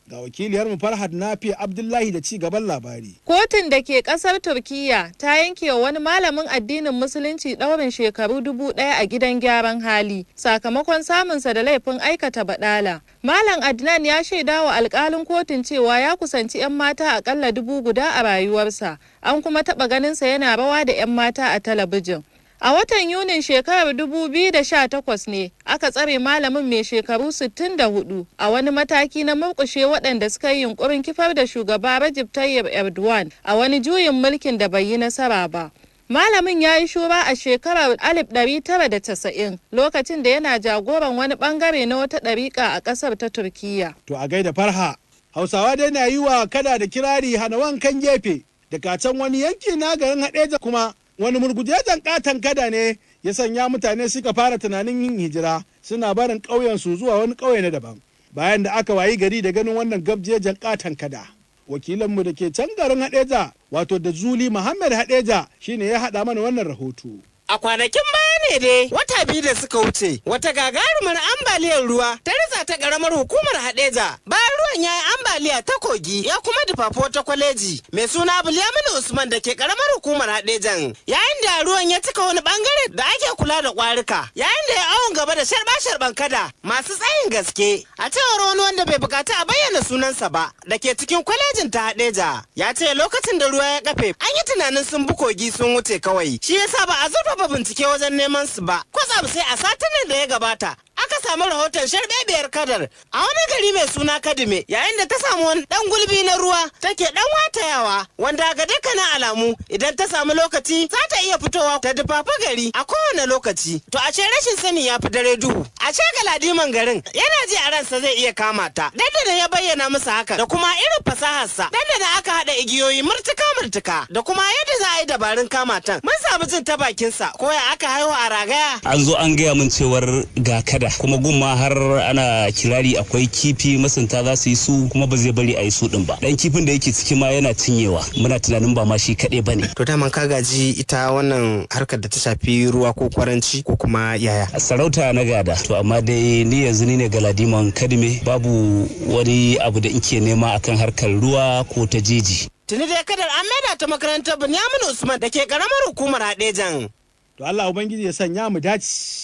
Ga wakiliyarmu Farhat Nafi Abdullahi da ci gaban labari. Kotun da ke kasar Turkiyya ta yanke wa wani malamin addinin Musulunci ɗaurin shekaru 1000 a gidan gyaran hali sakamakon samunsa da laifin aikata baɗala. Malam Adnan ya shaida wa alkalin kotun cewa ya kusanci 'yan mata akalla 1000 a rayuwarsa, an kuma taɓa ganinsa yana rawa da 'yan mata a talabijin. A watan Yunin shekarar 2018 ne aka tsare malamin mai shekaru 64 a wani mataki na murƙushe waɗanda suka yi yunkurin kifar da shugaba Recep Tayyip Erdogan a wani juyin mulkin da bai yi nasara ba. Malamin ya yi shura a shekarar 1990 lokacin da yana jagoran wani bangare na wata ɗariƙa a ƙasar ta Turkiyya. To a gaida Farha, Hausawa dai na yi wa kada da kirari hana wankan gefe, daga can wani yanki na garin Haɗeja kuma wani murgujejen katon kada ne ya sanya mutane suka fara tunanin yin hijira, suna barin ƙauyensu zuwa wani ƙauye na daban, bayan da aka wayi gari da ganin wannan gabjejen katon kada. Wakilanmu da ke can garin Haɗeja, wato da Zuli Muhammad Haɗeja, shine ya haɗa mana wannan rahoto. A kwanakin baya ne dai, wata 2 da suka wuce, wata gagarumar ambaliyar ruwa ta ritsa ta karamar hukumar Hadeja. Bayan ruwan ya yi ambaliya ta kogi, ya kuma dufafi wata kwaleji mai suna Bulyaminu Usman da ke karamar hukumar Hadejan. Yayin da ruwan ya cika wani bangare da ake kula da kwarika, yayin da ya awon gaba da sharba-sharban kada masu tsayin gaske. A cewar wani wanda bai bukata a bayyana sunansa ba da ke cikin kwalejin ta Hadeja, ya ce lokacin da ruwa ya kafe, an yi tunanin sun bi kogi sun wuce kawai. Shi yasa ba a zurfafa bincike wajen neman su ba. Kwatsam sai a satin da ya gabata aka samu rahoton sharbebiyar kadar a wani gari mai suna Kadime, yayin da ta samu wani dan gulbi na ruwa take dan watayawa, wanda ga dukkanin alamu idan ta samu lokaci za ta iya fitowa ta dufafa gari a kowane lokaci. To ashe rashin sani ya fi dare duhu. Ashe galadiman garin yana ji a ransa zai iya kama ta. Dandana ya bayyana musu haka da kuma irin fasaharsa. Dandana aka haɗa igiyoyi murtuka murtuka da kuma yadda za a yi dabarun kama tan. Mun samu jin ta bakinsa ko ya aka haihu a ragaya. An zo an gaya min cewar ga kada, kuma gumma har ana kirari akwai kifi, masunta za su yi su kuma ba zai bari a yi su din ba. Dan kifin da yake ciki ma yana cinyewa, muna tunanin ba ma shi kaɗai ba ne. To daman ka gaji ita wannan harkar da ta shafi ruwa ko kwaranci ko kuma yaya? Sarauta na gada, to amma dai ni yanzu ni ne galadiman Kadime, babu wani abu da nke nema akan harkar ruwa ko ta jeji. Tuni dai kadar an maida ta makarantar Binyamin Usman da ke karamar hukumar Hadejan. To Allah Ubangiji ya sanya mu dace.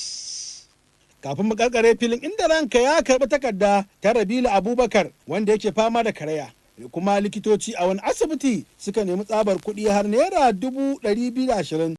Kafin mu karkare, filin inda ranka ya karɓi takarda ta Rabilu Abubakar wanda yake fama da karaya. Kuma likitoci a wani asibiti suka nemi tsabar kuɗi har ₦220,000.